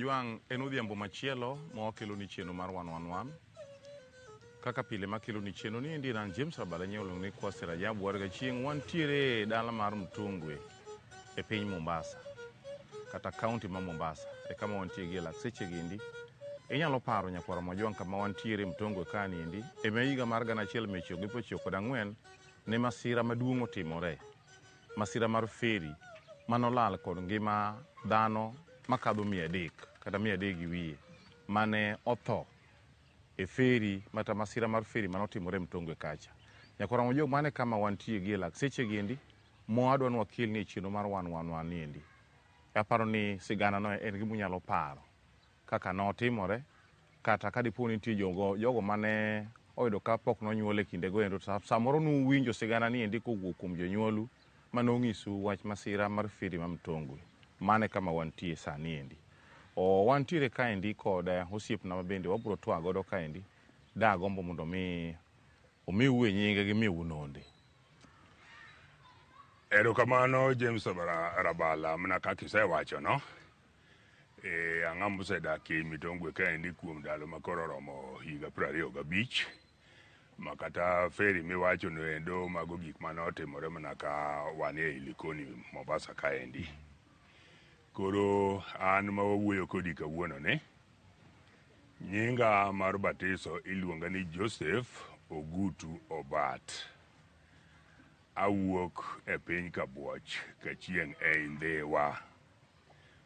Majwang' en odhiambo machielo ma wakeloni chenro mar 111. Kaka pile makeloni chenro ni endi an James Rabala Nyeulo ni Kwasi Rajabu Warga Chieng' wantiere e dala mar Mtongwe e piny Mombasa kata kaunti ma Mombasa e kama wantie gi e lak seche gi endi. Inyalo paro nyakwara Majwang' kama wantiere Mtongwe ka ni endi e higa mar 1994 ne masira maduong' otimore. Masira mar feri manolal kod ngima dhano makadho 300 kata 300 gi wiye mane otho e feri mata masira mar feri manotimore Mtongwe kacha. Nyakwara Mojong mane kama wantie gi e lak seche gi endi mwadwa ni wakelni e chenro mar 111 ni endi. Aparo ni sigana no en gima unyalo paro kaka notimore kata ka dipo ni nitie jogo mane oyudo ka pok nonyuol e kindego endo to samoro nuwinjo sigana ni endi kowuok kuom jonyuolu manong'isu wach masira mar feri ma Mtongwe. Mane kama wantie sani endi. O wantiere kaendi kod osiepna ma bende wabiro twak godo kaendi. Dagombo mondo mi omiu e nyinge gi miu nonde. Erokamano James Rabala mana kaka isewacho no. E, ang'ama osedak e Mitongwe kaendi kuom ndalo ma koro oromo higa 25 ma kata feri miwacho no endo mago gik mane otimore mana ka wan e Likoni Mombasa kaendi. Koro an ma wawuoyo kodi kawuono ni nyinga mar batiso iluonga ni Joseph Ogutu Obat. Awuok e piny Kabuoch Kachieng' ei Ndhiwa.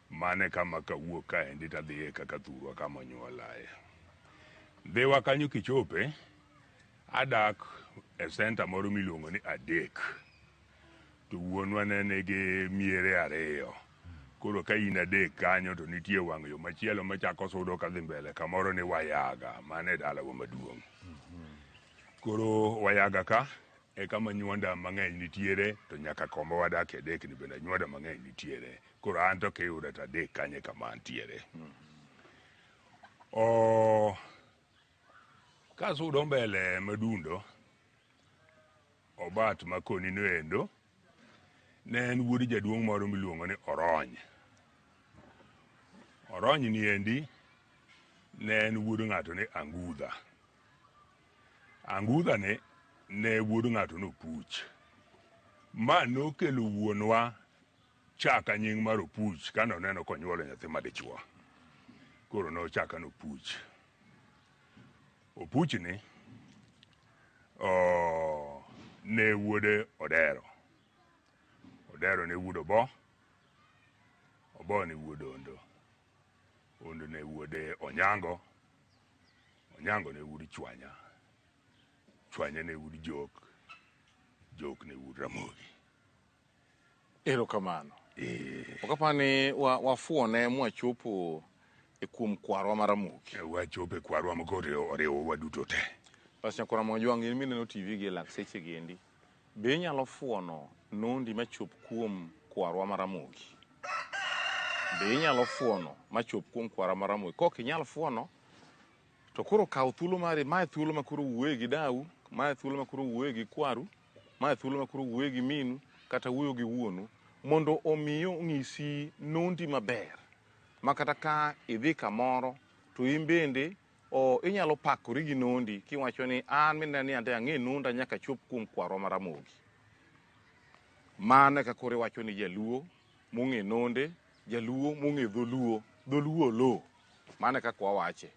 Mane kama kawuok kaendi tadhiye kaka thurwa kama onyuolae. Ndhiwa kanyo kichope, adak e senta moro miluongo ni Adek. To wuonwa ne nigi miere ariyo. Koro ka in Adek kanyo to nitie wang' yo machielo machako sudo kadhi mbele kamoro ni Wayaga, mano e dalawa maduong'. Koro Wayaga ka e kama nyuonda mang'eny nitiere to nyaka koma wadakie Adek ni bende anyuonda mang'eny nitiere. Koro an to kiyuda to Adek kanyo e kama antiere. O kasudo mbele madundo, Obat makoni noendo ne en wuod jaduong' moro miluongo ni Orony. Orony ni endi ne en wuod ng'ato ni Angudha. Angudha ni ne wuod ng'ato ni Opuch. Ma nokelo wuonwa chaka nying mar Opuch kane oneno konyuolo nyathi madichuo. Koro nochaka ni Opuch. Opuch ni ne wuode Odero. Odero ne wuod Obo. Obo ne wuod Ondo. Ondo ne wuode Onyango. Onyango ne wuod Chwanya. Chwanya ne wuod Jok. Jok ne wuod Ramogi. Erokamano. Ok apar ni wafuone mwachopo e kuom kwarwa mar Ramogi. Wachopo e kwarwa ma koro oriwowa duto te. Bas nyakwara Mojwang' in mineno TV gi e lak seche gi endi, be inyalo fuono nondi machop kuom kwarwa mar Ramogi? Be inyalo fuono machop kuom kwarwa mar Ramogi? Kok inyal fuono, to koro kaw thuolo mari, mae thuolo ma koro wuoye gi dau, mae thuolo ma koro wuoye gi kwaru, mae thuolo ma koro wuoye gi minu, kata wuoyo gi wuonu, mondo omi ong'isi nondi maber. Ma kata ka idhi kamoro, to in bende o inyalo pakori gi nondi kiwacho ni an minena ni ande ang'e nonda nyaka chop kuom kwarwa mar Ramogi. Mano e kaka koro iwacho ni jaluo mong'e nonde, jaluo mong'e dholuo, dholuo oloo. Mano e kaka wawache.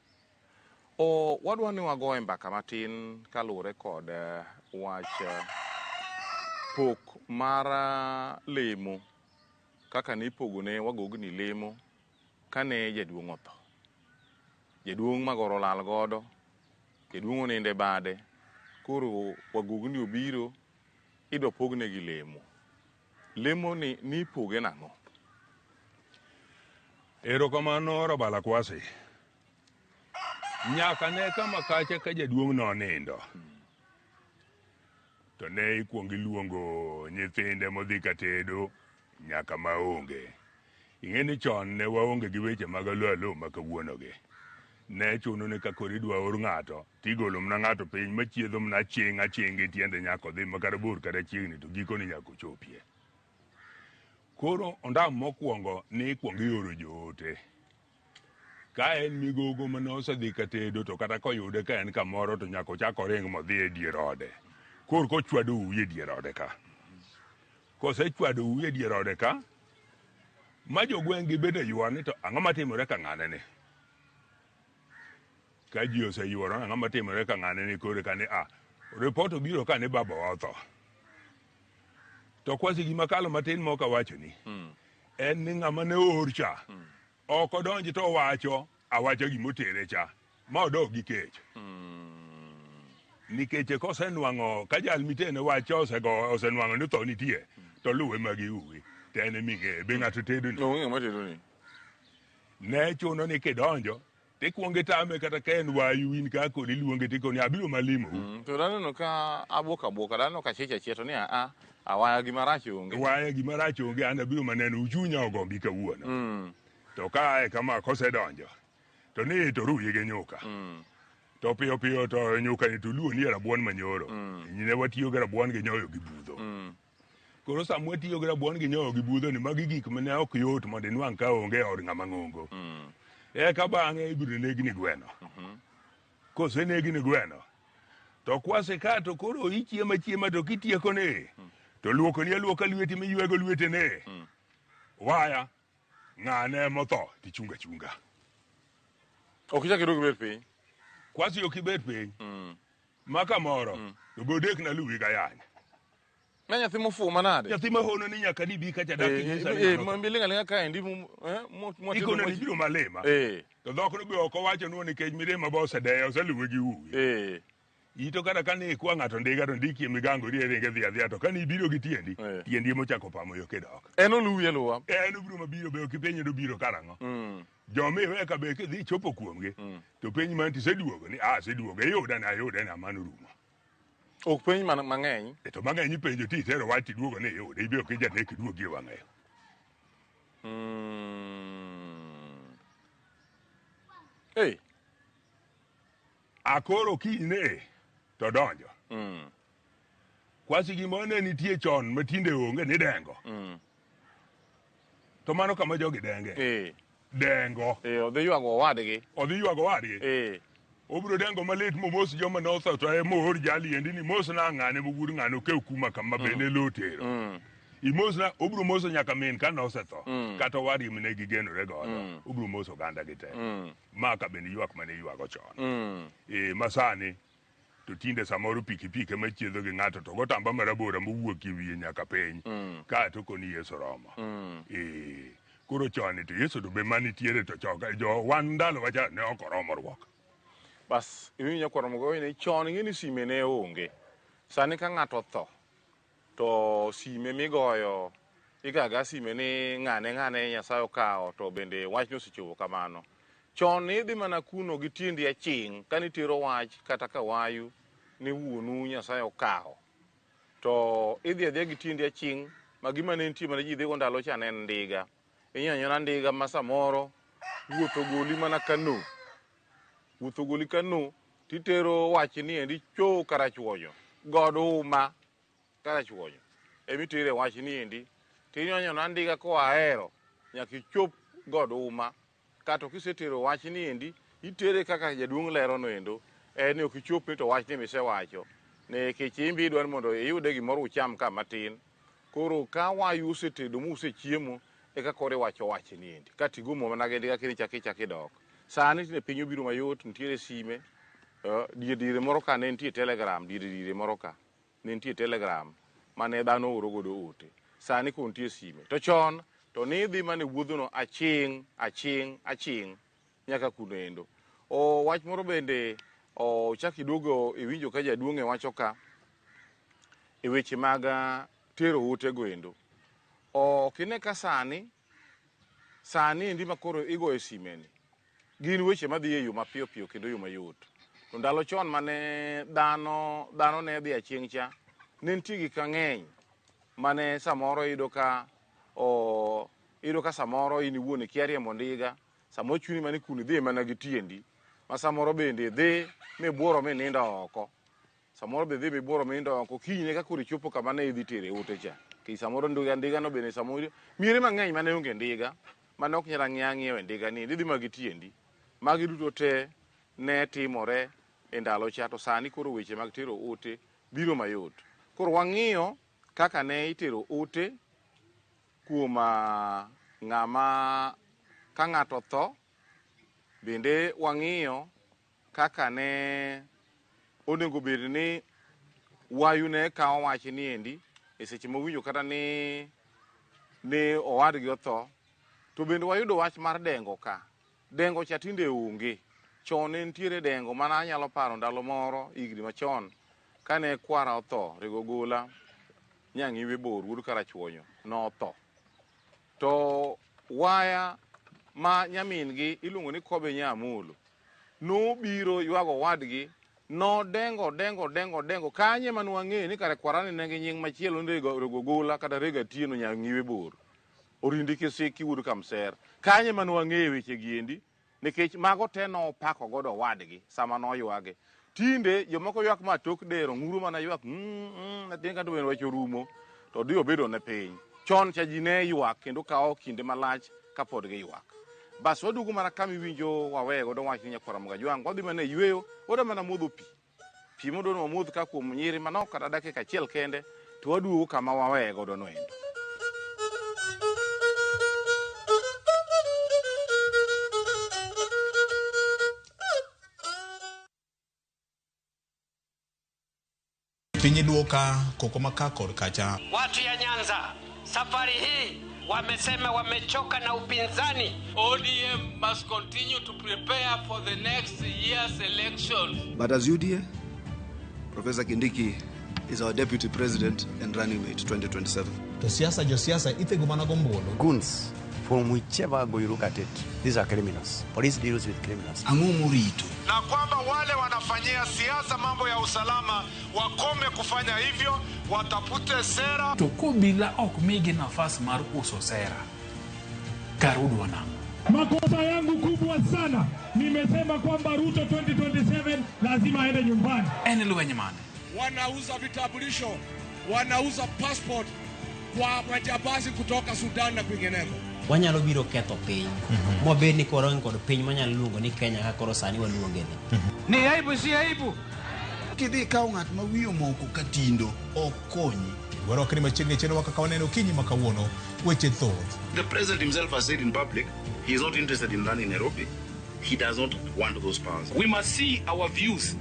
O wadwa ni wagoye mbaka matin kaluwore kod wach pok mar lemo kaka nipogo ne wagogni lemo kane jaduong' otho. Jaduong' magoro olal godo, jaduong' onindo e bade, koro wagogni obiro idwa pognegi lemo. Lemo ni nipoge nang'o? Erokamano Rabala Kwasi. Nyaka ne kama kacha ka jaduong' nonindo. To ne ikuongo iluongo nyithinde modhi katedo nyaka maonge. Ing'e ni chon ne waonge gi weche mag alo alo ma kawuono gi. Ne chuno ni ka koro idwa or ng'ato, tigolo mana ng'ato piny machiedho mana aching' aching' gi tiende nyaka odhi ma kata bor kata chiegni to gikone nyaka ochopie. Koro ondam mokwongo ne ikuongo ioro joote. Ka en migogo mane osedhi ka tedo to kata koyude ka en kamoro to nyaka ochak oring modhi e dier ode. Koro kochwado uwi e dier ode ka. Kosechwado uwi e dier ode ka, ma jogweng' gi bende ywar ni to ang'o matimore ka ng'ane ni? Ka ji oseyworo ni ang'o matimore ka ng'ane ni koro ka ni a report obiro ka ni babawa otho. To kwasi gima kalo matin mok awachoni en ni ng'ama ne oor cha ok odonj to owacho awacha gimotere cha ma odok gi kech. Nikech kosenwang'o ka jal mitene wach osego osenwang'o ni tho nitie to luwe magi uwi to en eming'eye be ng'ato tedo ni. Onge ng'ama tedo ni. Ne chuno ni kidonjo tikuongo itame kata ka en wayu in ka kodi iluonge tikoni abiro malimou. To daneno ka abuok abuoka daneno ka chich achia to ni a awaya gima rach onge. Waya gima rach onge an abiro maneno uchunya ogombi kawuono. To ka ae kama kosedonjo to ni to ruye gi nyuka. To piyo piyo to nyuka ni to luo ni e rabuon manyoro. Ne watiyo gi rabuon gi nyoyo gi budho. Koro sama watiyo gi rabuon gi nyoyo gi budho ni magi gik mane ok yot mondo inwang' ka onge e od ng'ama ng'ongo. Eka bang'e ibiro negni gweno. Kosenegni gweno to kwase ka to koro ichiemo achiema to kitieko ni to luokoni aluoka lweti miywego lwetene. Waya ng'ane motho tichunga chunga. Ok ichak iduog ibet piny. Kwasi ok ibet piny. Ma kamoro to be odek na luwi gayany. Ma nyathi mofuwo manade? Nyathi mahono ni nyaka nibi kacha dak inyisa ni ng'ano otho. Miling' aling'a kaendi Ikono ni ibiro malima. To dhokno be ok owachonwa nikech mirima be osedeyo oseluwe gi uwi. Ito kata kane ikwa ng'ato ndiga to ndikie migangori e ringe dhi adhiya to kane ibiro gi tiendi, tiendi emochako pamo yo kidok. En oluwi aluwa. En obiro mabiro be ok ipenje ni obiro karang'o. Joma iwe ka be kidhi chopo kuomgi to penj man tiseduogo ni a aseduogo iyuda na ayude na mano rumo. Ok penj mang'eny. E to mang'eny ipenjo ti itero wach tiduogo ni iyude ibe ok ijanek iduogi e wang'ayo. Hey. Akoro kinyne to donjo. Kwasi gima ne nitie chon ma tinde onge ni dengo. To mano kama jogi denge. Dengo. Odhi ywago owadgi. Odhi ywago owadgi. Obiro dengo malit momos joma ne otho to ema oor jali endi ni mos na ng'ane mowuod ng'ane okew kuma kama bende lo otero. Imos na obiro moso nyaka min ka nosetho kata owadgi mane gigenore godo. Obiro moso oganda gi te. Ma ka bende ywak mane iywago chon. Ma sani to tinde samoro pikipiki ema chiedho gi ng'ato to gotamba marabora mowuok e wiye nyaka piny. Ka to koni Yesu romo. Koro chon to Yesu to be manitiere to choka jo wan ndalo wacha ne ok oromo ruok. Bas iwinjo nyakwar Mogoye ni chon ing'e ni sime ne onge. Sani ka ng'ato otho to sime migoyo igaga sime ni ng'ane ng'ane Nyasaye okawo to bende wachno osechopo kamano. Chon ne idhi mana kuno gi tiendi aching' kane itero wach kata ka wayu ni wuonu Nyasaye okawo. To idhi adhiya gi tiendi aching' ma gima ne nitie mane ji dhigo ndalo cha ne en ndiga. Inyo anyona ndiga ma samoro wuoth ogoli mana Kano. Wuoth ogoli Kano titero wach ni endi cho Karachuonyo. God uma Karachuonyo. Emitere wach ni endi. Tinyonyona ndiga koa Ahero nyaka ichop God uma. Kato kisetero wach ni endi itere kaka jaduong' lero no endo. En ni ok ichop ni to wach ni misewacho. Nikech in be idwa ni mondo iyude gimoro ucham ka matin. Koro ka wayu osetedo musechiemo eka koro iwacho wach ni endi. Kata igomo mana gi ndiga kendo ichak idok. Sani tinde piny obiro mayot, nitiere sime. Dier diere moro ka ne nitie telegram, diere diere moro ka ne nitie telegram mane dhano oro godo ote. Sani koro nitie sime. To chon to ni idhi mana e wuodhno aching', aching', aching' nyaka kuno endo. Wach moro bende ochak iduogo iwinjo ka jaduong' e wacho ka e weche mag tero ote go endo. Ok ine ka sani, sani endi ma koro igoyo sime ni, gin weche madhi e yo mapiyo piyo kendo yo mayot. To ndalo chon mane dhano ne dhi aching' cha, ne nitie gik mang'eny mane samoro iyudo ka iyudo ka samoro in iwuon ikia riembo ndiga, samoro chuni mana ni kuno idhi mana gi tiendi, ma samoro bende idhi mibuoro minindo oko. Samoro be idhi mibuoro minindo oko, kinyne ka koro ichopo kama ne idhi tere ote cha. Nikech samoro ndiga no bende samoro miere mang'eny mane onge ndiga, mane ok nyal ang'iewa ang'iewa e ndiga ni, idhi ma gi tiendi. Magi duto te ne timore e ndalo cha to sani koro weche mag tero ote biro mayot. Koro wang'iyo kaka ne itero ote kuom ng'ama ka ng'ato otho, bende wang'iyo kaka ne onego bed ni wayu ne kawo wach ni endi e seche mowinjo kata ni owadgi otho. To bende wayudo wach mar dengo ka. Dengo cha tinde onge. Chon ne nitiere dengo mana anyalo paro ndalo moro higni machon kane kwara otho, Rego Gola, Nyang'iwe Bor, wuod Karachuonyo, notho. To waya ma nyamin-gi iluongo ni Kobe Nyamolo nobiro ywago owadgi, nodengo dengo dengo dengo kanye mane wang'eyo ni kare kwarani ne nigi nying machielo ni Rego Gola kata Rego Atieno Nyang'iwe Bor. Orindi Kisiki wuod Kamser. Kanye mane wang'eyo weche gi endi nikech mago te nopako godo owadgi sama noywage. Tinde jomoko ywak ma tok dero ng'uro mana ywak natin kata bende wach orumo to dhi obedo ne piny. Chon cha ji ne ywak kendo kawo kinde malach kapod giywak. Bas waduogo mana kama iwinjo waweye godo wach ni nyakwar Ramogi Ajwang', wadhi mana e yweyo, wadwa mana modho pi. Pi modwa ni wamodh ka kuom nyiri manok kata dakika achiel kende to waduogo kama waweye godo no endo. Piny iduoka koko ma ka kod kacha. Watu ya Nyanza safari hii wamesema wamechoka na upinzani. ODM must continue to prepare for the next year's elections. But as UDA, Professor Kindiki is our deputy president and running mate 2027. To siasa josiasa ithego mana gombulu. Goons, from whichever angle you look at it, these are criminals. Police deals with criminals. Ang'o morito? Na kwamba wale wanafanyia siasa mambo ya usalama wakome kufanya hivyo, watafute sera. To kobila ok migi nafas mar uso sera, karudwa nang'o? Makosa yangu kubwa sana, nimesema kwamba Ruto 2027 lazima aende nyumbani. En lweny mane? Wanauza vitambulisho, wanauza passport kwa majambazi kutoka Sudan na kwingineko. Wanyalo biro ketho piny. Mwabed ni koro kod piny manyalo luongo ni Kenya kaka koro sani waluonge ni. Ni aibu si aibu. Kidhi ikawo ng'at ma wiye omoko ka tindo ok konyi. Warwakni machiegni chenro kaka waneno okinyi ma kawuono weche thoth. The president himself has said in public he is not interested in running Nairobi. He does not want those powers. We must see our views,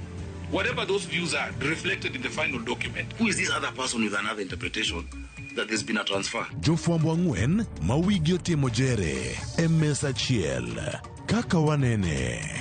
whatever those views are, reflected in the final document. Who is this other person with another interpretation that there's been a transfer? Jofwambo ang'wen ma wigi otimo jere e mesa achiel kaka wanene.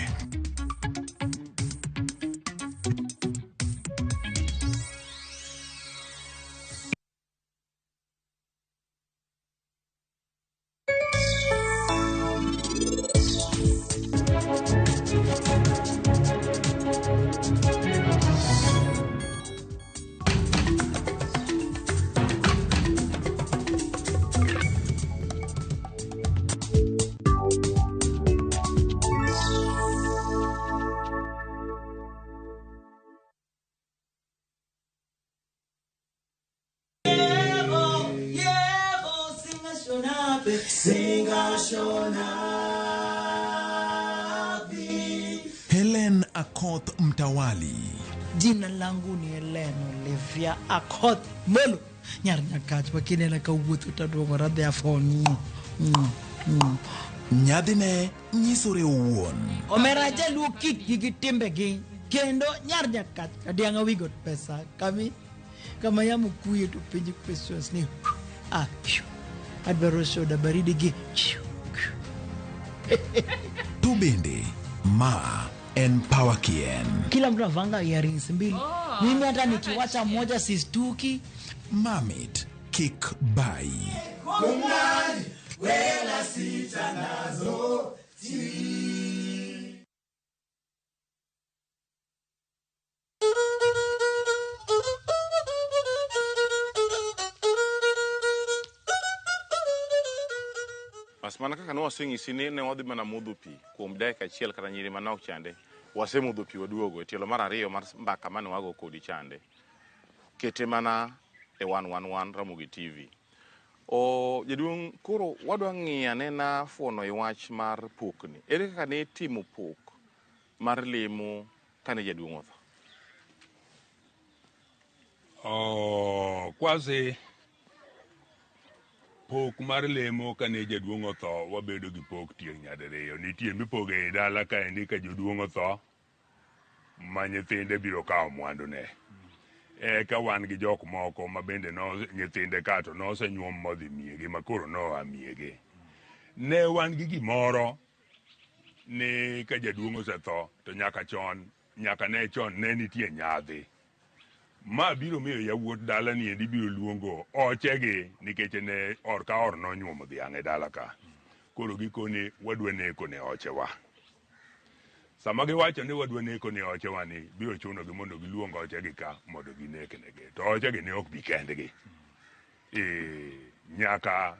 Helen Akoth Mtawali. Jina langu ni Helen Olivia Akoth Molo. Nyar Nyakach makinena kawuotho taduong'ora therefore Nyadhine nyisore owuon. Omera jaluo kik gi timbegi kendo nyar Nyakach kadiang'a we got pesa kami kama yamo kuye to penji questions ni adwaro soda baridi gi To bende ma en Power Kien. Kila mtu avanga earrings mbili. Mimi hata nikiwacha moja sistuki. Mamit kik bai. Wela sita nazo Bas mana kaka ne waseng'isi ni ne wadhi mana modho pi kuom dakika achiel kata nyiri manok chande, wasemodho pi waduogo e tielo mar ariyo mar mbaka mane wago kodi chande. Kete mana e 111 Ramogi TV. O jaduong' koro wadwa ng'iyo anena fuono e wach mar pokni. Ere kaka ne itimo pok mar lemo kane jaduong' otho? Oh, kwasi pok mar lemo kane jaduong' otho wabedo gi pok tieng' nyadiriyo. Nitie mipogo ei dala kaendi ka jaduong' otho ma nyithinde biro kawo mwandune. Eka wan gi jok moko ma bende no nyithinde ka to nosenyuom modhi miegi ma koro noa miegi. Ne wan gi gimoro ni ka jaduong' osetho to nyaka chon nyaka ne chon ne nitie nyadhi. Ma biro miyo yawuot dala ni endi biro luongo ochegi nikech ne or ka or nonyuomo dhiang' e dala ka. Koro gikoni wadwa neko ne ochewa. Sama giwacho ni wadwa neko ne ochewa ni biro chunogi mondo giluong ochegi ka mondo gineknegi. To ochegi ne ok bi kendgi. E, nyaka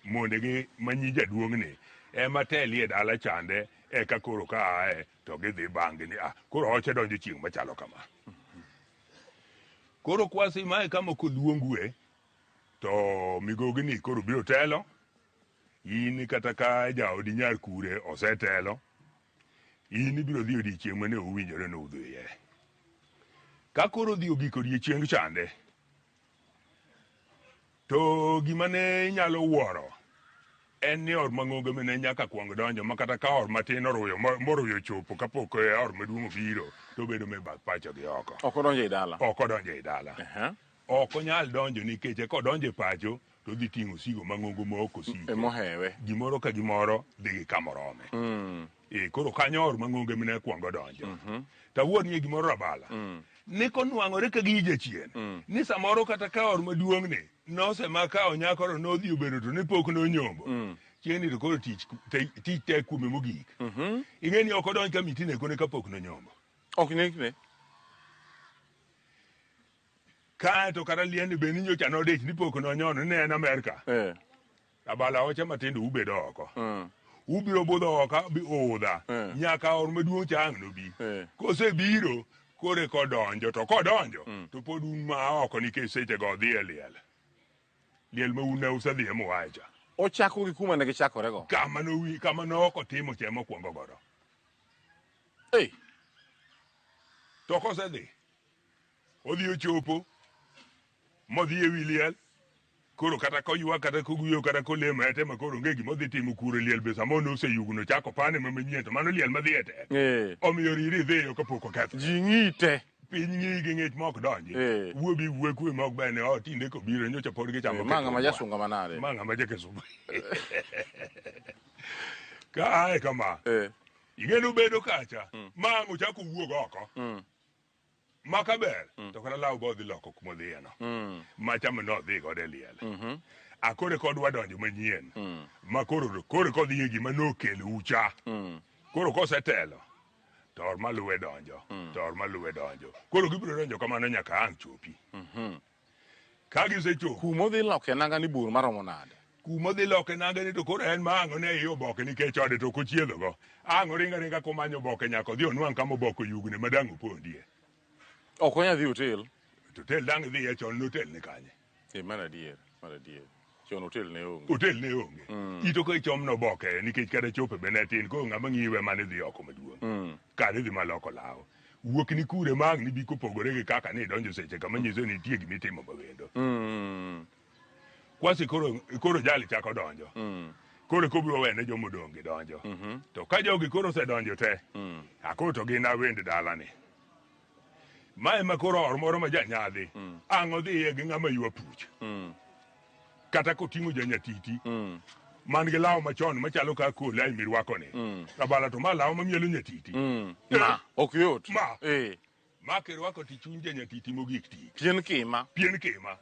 mondegi ma nyi jaduong'ni ema telie dala chande eka koro ka ae to gidhi bang'gi ni ah, koro oche donjo chieng' machalo kama. Koro kwasi mae kama ok oluongue to migogni koro biro telo in kata ka jaodi nyar kure osetelo in ibiro dhi odiechieng' mane owinjore ni udhiye. Ka koro odhi ogik odiechieng' chande to gima ne inyalo wuoro en ni or mang'ongo mane nyaka kwong donjo ma kata ka or matin oruyo moruyo chopo kapok or maduong' obiro to obedo me bath pacho gi oko. Ok odonjo ei dala. Ok odonjo ei dala. Ok onyal donjo nikech kodonjo e pacho to odhi ting'o osigo mang'ongo ma ok osike. Emohewe. Gimoro ka gimoro dhi gi kamorome. E, koro kanyo or mang'ongo ema ne kwongo donjo. To awuor nie gimoro rabala. Ni konwang'ore ka gi jachien. Ni samoro kata ka or maduong' ni nosema kawo nyakoro nodhi obedo to ne pok nonyombo. Chieng' ni to koro tich tich tek kuome mogik. Ing'e ni ok odonj kama itinekone kapok nonyombo. Ok nekne. Kae to kata liend be ni nyocha nodich ni pok nonyono ni ne en Amerka. Abala oche matindo ubedo oko. Ubiro budho oko bi udha. Nyaka or maduong' cha ang' nobi. Kosebiro koro kodonjo to kodonjo to pod un ma oko nikech seche go odhi e liel. Liel ma un ne usedhiye muaye cha. Ochako gi kuma ne gichakorego. Kama nowi kama ne ok otimo cha ema okwongo godo. Ei. To kosedhi odhi ochopo modhi e wi liel koro kata koywak kata koguyo kata kolemo ete ma koro onge gima odhi timo kuro liel be samoro noseyugno chako pane ma manyien to mano liel madhi e tek omiyo riri idhiyo kapok oketho ji ng'iyi te piny ng'iyi gi ng'ich ma ok donji wuo bi wuo kwe ma ok ber ne o tinde kobiro nyocha pod gichamo Ma ng'ama jasunga manade. Ma ng'ama jakesunga ka ae kama ing'e ni obedo kacha ma ang' ochako wuog oko ma ka ber to kata law be odhi loko kuma odhiye no macha ma nodhi godo e liel a koro eka odwa donjo manyien ma koro koro eka odhi e gima nokelo ucha koro kosetelo to or maluwe donjo to or maluwe donjo koro gibiro donjo kamano nyaka ang' chopi ka gisechopo Kuma odhi loke nanga ni bur maromo nade? Kuma odhi loke nanga ni to koro en ma ang' one iye oboke nikech ode to ok ochiedhogo. Ang' oringo aringa komanyo oboke nyaka odhi onwang' kama oboke oyugne ma dang' opondie. Ok onyal dhi hotel. To hotel dang' idhiye chon ne hotel ni kanye? Eh, mar adier, mar adier. Chon hotel ne onge. Hotel ne onge. Ito ka ichomno oboke nikech kata chope be ne tin koro ng'ama ng'iwe mane dhi oko maduong'. Kare idhi maloko law. Wuok ni kure ma ang' nibi kopogore gi kaka ni idonjo seche kama nyiso ni nitie gima itimo mawendo. Kwasi koro koro jali chako donjo. Koro kobiro wene joma odong' gi donjo. To ka jogi koro osedonjo te, a koro to gin awend dalani. Ma ema koro or moro ma janyadhi ang' odhiye gi ng'ama ywa puch. Kata koting'o janyatiti man gi law machon machalo ka kolai mirwako ni. Rabala to ma law mamielo nyatiti. Ma ok yot. Ma. Ma kirwako to chuny janyatiti mogik tik. Pien kima. Pien kima.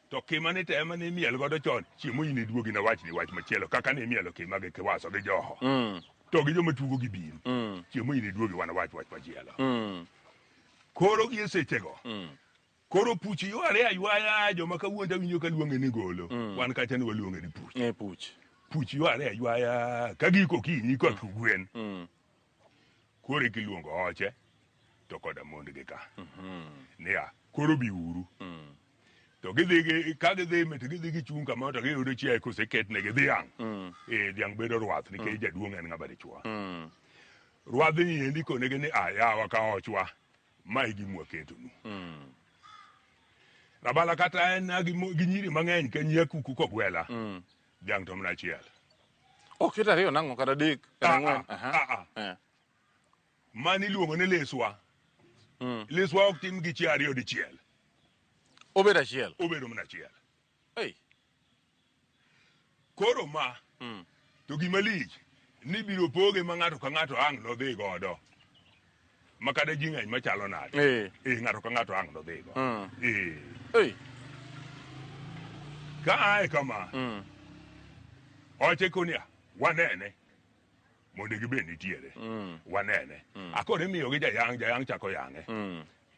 To kima ni to ema ne imiel godo chon. Chieng' moro in iduogi nawachni wach machielo kaka ne imielo kima gi kiwaso gi joho. To gi joma tugo gi bil. Chieng' moro in iduogi wanawach wach machielo. Koro gi e sechego. Koro puch yware aywaya joma kawuono awinjo ka luonge ni golo. Wan kacha ni waluonge ni puch. Ne puch. Puch yware aywaya ka giko okinyi ka kugwen. Koro eka iluongo oche to koda mondgi ka. Niya, koro biuru. To gidhi gi ka gidhi mit gidhi gichung' kamoro to giyudo chiaye koseketnegi dhiang'. Eh, dhiang' bedo rwath nikech jaduong' en ng'ama dichuo. Rwadhni endi konegi ni a yawa ka ochwa ma e gima waketonu. Rabala kata en gi gi nyiri mang'eny ka nyi akuku kogwela. Dhiang' to mana achiel. Ok ket ariyo nang'o kata adek kata Ah, ang'wen. ah, Aha. ah, ah. Eh. Mano iluongo ni liswa. Liswa ok tim gi chiayo ariyo dichiel. Obedo achiel. Obedo mana achiel. Ei. Koro ma to gima lich ni biro poge ma ng'ato ka ng'ato ang' nodhi godo. Ma kata ji ng'eny machalo nade. Eh. Eh, ng'ato ka ng'ato ang' nodhi go. Eh. Ei. Ka ae kama. Oche konia wanene mondo gibed nitiere. Wanene. Akoro imiyogi jayang' jayang' chako yang'e.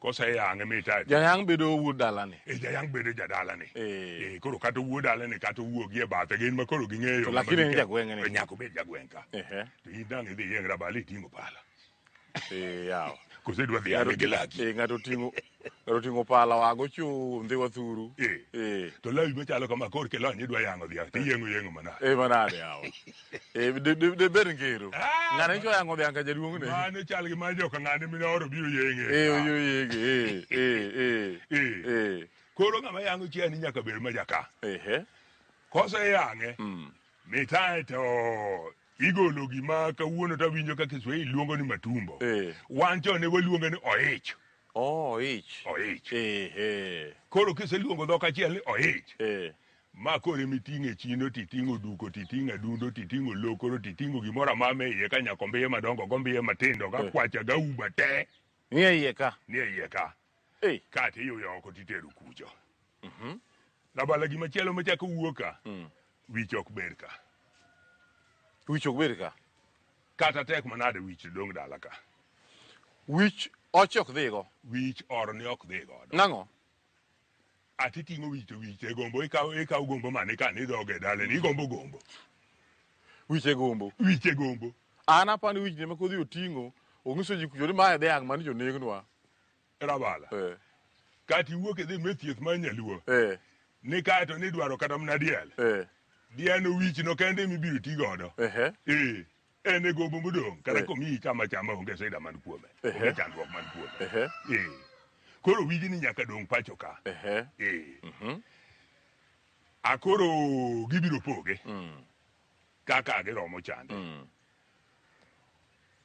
Koseyang'e mitae. Jayang' bedo wuod dalani. E jayang' bedo jadalani. Eh, koro kata owuo dalani kata owuogi e bathe gin ma koro ging'eyo. To lakini en jagweng' ni. To nyaka obed jagweng' ka. Ehe. To in dang' idhi yieng' rabalo iting'o pala. Eh, yawa. Koso idwa dhi yange gi laki. Eh, ng'ato oting'o ng'ato oting'o pala wago chu ndhiwa thuru. Eh. To lawi machalo kama kor kilony idwa yang'o dhiang' tiyieng'o yeng'o manade. Eh, manade yawa. Eh, de de de ber ngero. Ng'ane ncho yang'o dhiang' ka jaduong' ne. Mano chal gi mar joka ng'ane minoro biro yeng'e. Eh, oyo yenge. Eh, eh, eh. Eh. Koro ng'ama yang'o chiaye ni nyaka bed ma jaka. Ehe. Koseyang'e, mitae to igolo gima kawuono to awinjo ka Kiswahili luongo ni matumbo. Wan chon ne waluonge ni oich. Oh, oich. Oich. Ehe. Koro kiseluongo dhok achiel ni oich. Eh. Ma koro emiting'e e chino titing'o duko titing'o adundo titing'o lokoro titing'o gimoro amora ma iye ka nyaka ombiye madongo gombiye matindo ga kwacha ga uba te. Ni e iye ka. Ni e iye ka. Ei. Ka tiyuyo oko titero kucho. Rabala gimachielo machako wuok ka. Wich ok ber ka. Wich ok ber ka. Kata tek manade wich to dong' dala ka. Wich oche ok dhigo. Wich orni ok dhi godo. Nang'o? Ati ting'o wich to wich e gombo ikawo ikawo gombo mane ka ni dhoge dalani igombo gombo. Wich e gombo. Wich e gombo. An apani wich ni ema kodhi oting'o, ong'iso ji kucho ni mae dhiang' mane jonegnwa. Rabala. Eh. Kata iwuok idhi me thieth mar nyaluo. Eh. Ni kae to nidwaro kata mana diel. Eh. Diel no wich no kende mibiro ti godo. Ehe. Eh. En e gombo modong' kata Eh. komiyi chama chama onge sida man kuome. Ehe. Onge chandruok man kuome. Ehe. Eh. Koro wijni nyaka dong' pacho ka. Ehe. Eh. Akoro gibiro poge. Kaka giromo chande.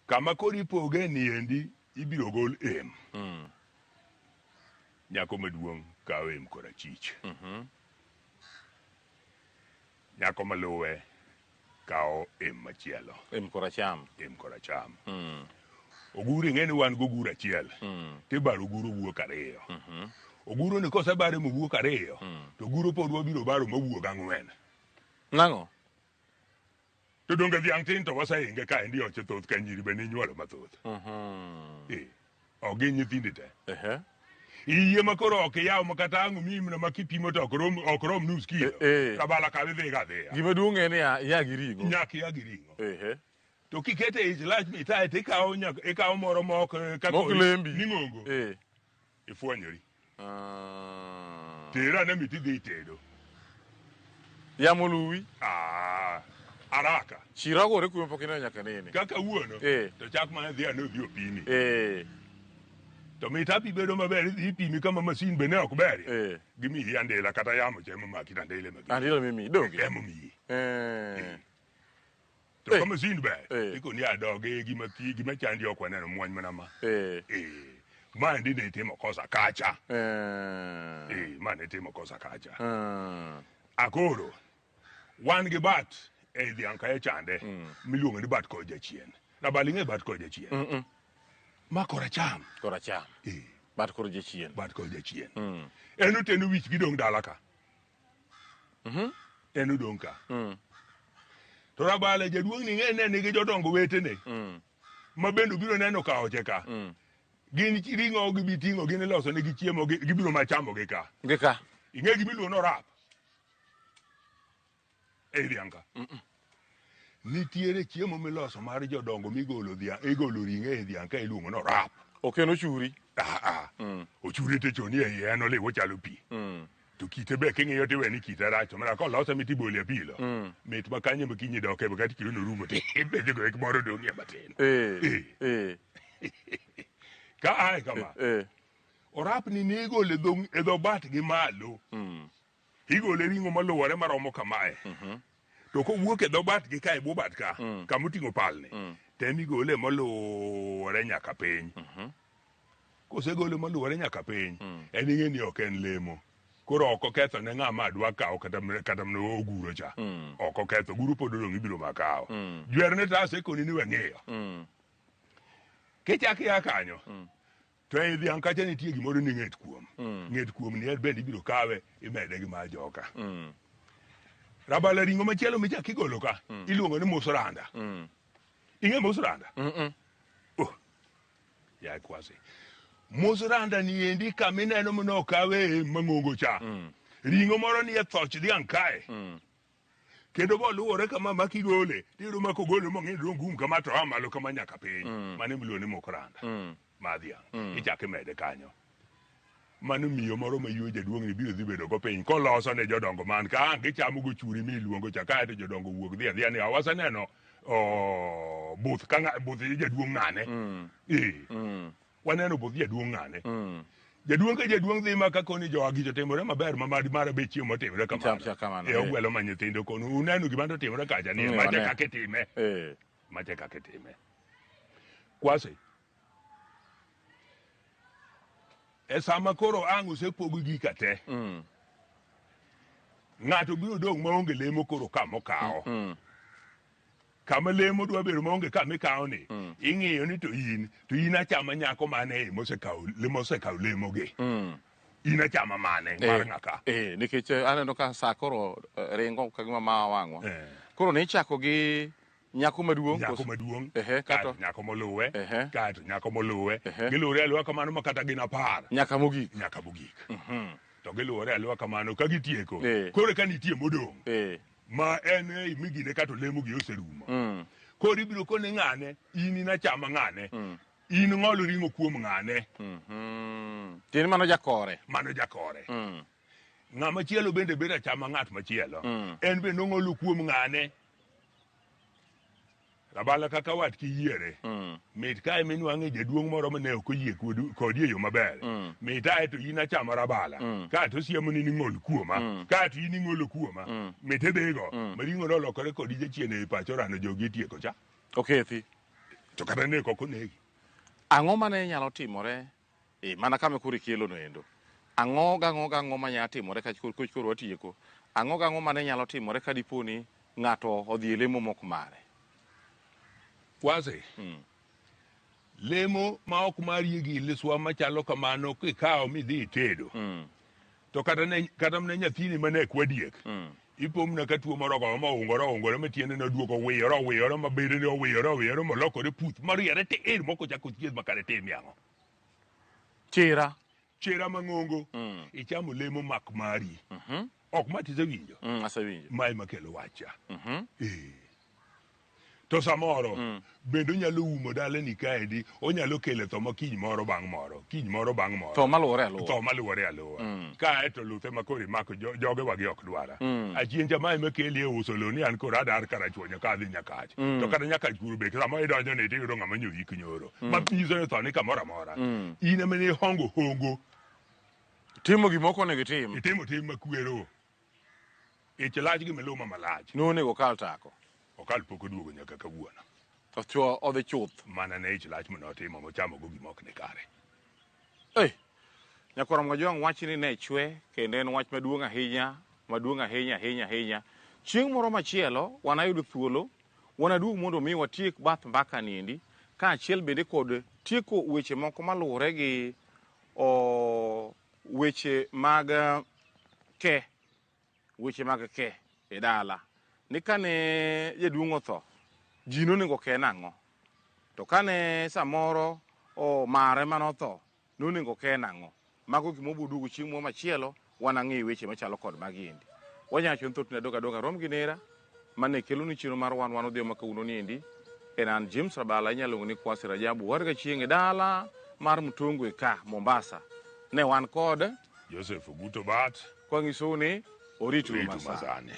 Kama koro ipoge ni endi ibiro gol em. Nyako maduong' kawo em korachich. Nyako maluwe kawo em machielo. Em koracham. Em koracham. Oguro ing'e ni wan goguro achiel. Tibaro oguro wuok ariyo. Oguro ni kosebare mowuok ariyo, to oguro pod wabiro baro mawuok ang'wen. Nang'o? To donge dhiang' tin to waseinge ka endi oche thoth ka nyiri be ninyuolo mathoth. Eh, ok gin nyithindi te. Ehe. Iyie ma koro ok iyaw ma kata ang' omiyi mana ma kipimo to ok rom ok rom nus kilo. Eh, eh. Rabala kaw idhi ga adhiya. Gima duong' en niya, ia gi ring'o. Nyaka ia gi ring'o. Ehe. To kikete ich lach mitae to ikawo nyaka ikawo moro mok eh, kaka Mok lembi. ning'ongo. Eh. Ifwonyori. Ah. Tera ane mit idhi itedo. Yamo luwi. Ah, araka. Chiro agore kume pok ineno nyaka nene. Kaka wuono. Eh. To chak mana dhi ane odhi opimi. Eh. To mitapi bedo maber idhi ipimi kama masin be ne ok berie. Eh. Gimiyi andela kata yamo cha ema maki to andela ema Andela mimiyi, donge? Ema omiyi. Eh. To ka masin ber, ikoni adoge gima thi gima chandi ok waneno mwany mana ma. Eh. Eh. Maendi ne itimo kosa kacha. Eh. Eh, ma ne itimo kosa kacha. Eh. Akoro, wan gi bat e dhiang' kae chande miluongo ni bat kor jachien. Rabali ing'e bat kor jachien? Ma koracham. Koracham. Eh. Bat kor jachien. Bat kor jachien. En oteno wich gi dong' dala ka. En odong' ka. To Rabala jaduong' ni ing'e ne nigi jodongo wetene. Ma bende obiro neno ka oche ka. Gin ring'o gibi ting'o gin iloso negi chiemo gibiro ma chamo gi ka. Gi ka. Ing'e gima iluongo ni orap. Ei dhiang' ka. Nitiere chiemo miloso mar jodongo migolo dhiang' igolo ring'o e dhiang' ka iluongo ni orap. Ok en ochuri. Ah, ah. Ochuri to choni e iye en oliwo chalo pi. To To kite be king'iyo tiwe ni kite rach to mana kolose mit ibole apilo. Mit ma kanyo ma kiny idoke ma kata kilo no rumo to ibedo go ek moro dong'ie matin. Eh. Ka ae kama. Orapni ni igole e dho e dho bat gi malo. Igole ring'o maluwore maromo kamae. To kowuok e dho bat gi ka e bwo bat ka, kama oting'o palni, tem igole moluwore nyaka piny. Kosegole moluwore nyaka piny, en ing'e ni ok en lemo. Koro ok oketho ne ng'ama dwa kawo kata kata mana oguro cha. Ok oketho, oguro pod odong' ibiro ma kawo. Jwerne to asekoni ni we ng'iyo. Kichak ia kanyo, to ei dhiang' kacha nitie gimoro ni ng'et kuom. Ng'et kuom ni en bende ibiro kawe imede gi mar joka. Rabala ring'o machielo michak igolo ka, iluongo ni musuranda. Ing'e musuranda? Oh. Ya kwasi. Musuranda ni endi kama ineno mane okawe mang'ongo cha. Ring'o moro ni e thoch dhiang' kae. Kendo boluwore kama ma kigole, tiyudo ma kogole mong'in dong gum kama to a malo kama nyaka piny. Mano emiluongo ni mukuranda. Mar dhiang'. Ichak imede kanyo. Mano miyo moro ma yuo jaduong' ni biro dhi bedo go piny koloso ne jodongo man ka ang' gichamo go churi miluongo cha kaeto jodongo wuok dhi adhiya ni awaseneno oh, buth ka ng'a- buth jaduong' ng'ane. Eh. Waneno buth jaduong' ng'ane. Jaduong' ka jaduong' dhi ma ka koni jogi to timore maber ma mad mara be chiemo otimore kamano. Cham kamano, Eh, eh. ogwelo ma nyithindo kono uneno gima notimore kacha ni mache wane. kaka itime. Eh. Mache kaka itime. Kwasi. E sama koro ang' osepog gika te. Ng'ato biro dong' maonge lemo koro kama okawo. Kama lemo dwa bedo maonge kama ikawo ni, ing'iyo ni to in, to in achama nyako mane e mosekawo mosekawo lemogi. In achama mane mar ng'a ka. Eh, nikech aneno ka sa koro ringo ka gima mawa wang'wa. Koro ne ichako gi nyako maduong' Nyako koso? maduong', Ehe, kaeto kato nyako moluwe, kaeto nyako moluwe. Giluwore aluwa kamano ma kata gin 10. Nyaka mogik. Nyaka mogik. To giluwore aluwa kamano ka gitieko. Koro ka nitie modong'. Ma en ei migine kato lemo gi oserumo. Koro ibiro kone ng'ane, in inachama ng'ane. In ng'ol ring'o kuom ng'ane. Tiende mano jakore. Mano jakore. Ng'ama chielo bende bedo achama ng'at machielo. En bende ong'olo kuom ng'ane. Rabala kaka wat kiyiere. Mit kae minwang'e jaduong' moro mane ok oyie kodi e yo maber. Mit ae to in achama rabala. Kae to osiemoni ni ng'ol kuoma. Kae to in ing'olo kuoma. Mit idhigo. Ma ring'o nolokore kodi jachien ei pacho rano jogi itieko cha. Okethi. To kata nek ok onegi. Ang'o mane nyalo timore mana kama koro ikelo no endo? Ang'o gang'o gang'o manyalo timore ka koro koro watieko? Ang'o gang'o mane nyalo timore ka dipo ni ng'ato odhi e lemo mok mare? Kwasi. Lemo ma ok mari gi liswa machalo kamano kikawo midhi itedo. To kata ne kata ne nyathini mane kwadiek. Ipomna ka tuo moro ogoyo ma oungore oungore ma tiende ne oduogo owiyore owiyore ma bedene owiyore owiyore molokore puth mariere tir mok ochako thieth ma kare timie ang'o. Chira. Chira mang'ongo. Ichamo lemo mak mari. Ok ma tisewinjo. Asewinjo. Mae makelo wacha. Eh. To samoro bende onyalo umo dalani kaendi, onyalo kelo tho ma kiny moro bang' moro, kiny moro bang' moro. Tho maluwore aluwa. Tho maluwore aluwa. Kae to luthe ma koro imako jogewa gi ok dwara. Achien cha mae makeli e uso lo ni an koro adar karachuonyo ka adhi Nyakach. To kata Nyakach kuro be sama idonjo ni tiyudo ng'ama nyo yik nyoro. Ma nyiso ni tho ni kamoro amora. In ema ne ihongo hongo. Timo gima ok onego itim. Itimo tim makwero. Ich lach gi miluma malach. Nonego okal tako. Okal pok oduogo nyaka kawuono. Ochuo odhi chuth. Mana ne ich lach mane otimo mochamo go gima ok ni kare. Ei, Nyakwar Mwajwang' wachni ne chwe kendo en wach maduong' ahinya, maduong' ahinya ahinya ahinya. Chieng' moro machielo wanayud thuolo, wanaduog mondo mi watiek bath mbaka niendi, kaachiel bende kod tieko weche moko maluwore gi weche mag ke, weche mag ke e dala. Ni kane jaduong' otho, ji nonego ke nang'o? To kane samoro mare manotho, nonego ke nang'o? Mago gima obiro duogo chieng' moro machielo, wanang'i weche machalo kod magi endi. Wanyalo wacho ni thothne adog adoga rom gi nera, mane kelo ni chenro mar wan wan odhiambo ma kawuono ni endi. En an James Rabala, inyalo luongo ni Kwasi Rajabu, war gachieng' e dala mar Mtongwe ka, Mombasa. Ne wan kod Joseph Oguto Bat. Kwang'isou ni oritu Oritu masani. masani.